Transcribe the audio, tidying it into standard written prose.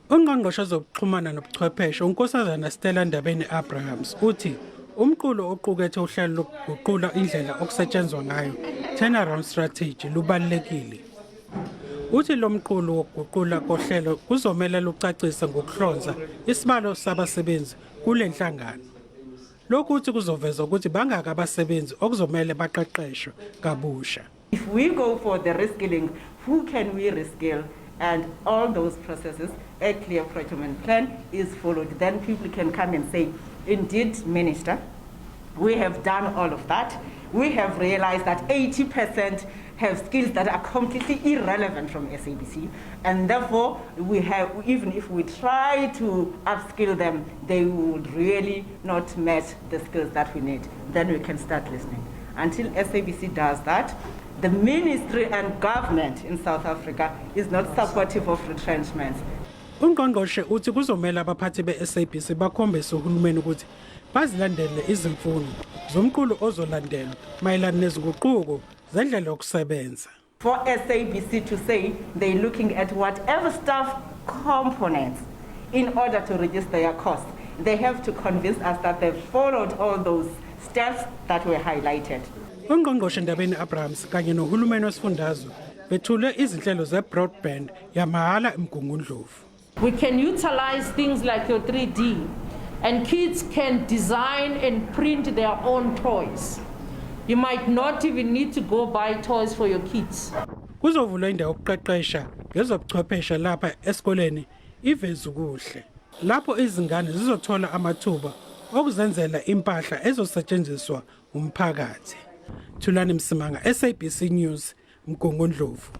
Ungqongqoshe wezokuxhumana nobuchwepheshe uNkosazana Stella Ndabeni-Abrahams uthi umqulu oqukethe uhlelo lokuguqula indlela okusetshenzwa ngayo, turnaround strategy, lubalulekile. Uthi lo mqulu wokuguqula kohlelo kuzomele lucacise ngokuhlonza isibalo sabasebenzi kule nhlangano. Lokhu uthi kuzoveza ukuthi bangaki abasebenzi okuzomele baqeqeshwe kabusha. If we go for the reskilling, who can we reskill? And all those processes, a clear procurement plan is followed. Then people can come and say, indeed, Minister, we have done all of that. We have realized that 80% have skills that are completely irrelevant from SABC. And therefore, we have, even if we try to upskill them, they would really not match the skills that we need. Then we can start listening. Until SABC does that, the ministry and government in South Africa is not supportive of retrenchments. Ungqongqoshe uthi kuzomela abaphathi be-SABC bakhombise uhulumeni ukuthi bazilandele izimfuno zomqulu ozolandelwa mayelana nezinguquko zendlela yokusebenza. For SABC to say they're looking at whatever staff components in order to reduce their costs, they have to convince us that they've followed all those steps that were highlighted. Ungqongqoshe Ndabeni Abrahams kanye nohulumeni wesifundazwe bethule izinhlelo ze-broadband yamahhala eMgungundlovu. We can utilize things like your 3D, and kids can design and print their own toys. You might not even need to go buy toys for your kids. Kuzovulwa indawo yokuqeqesha ngezobuchwepheshe lapha esikoleni iVezukuhle, lapho izingane zizothola amathuba okuzenzela impahla ezosetshenziswa umphakathi. Thulani Msimanga, SABC News, Mgungundlovu.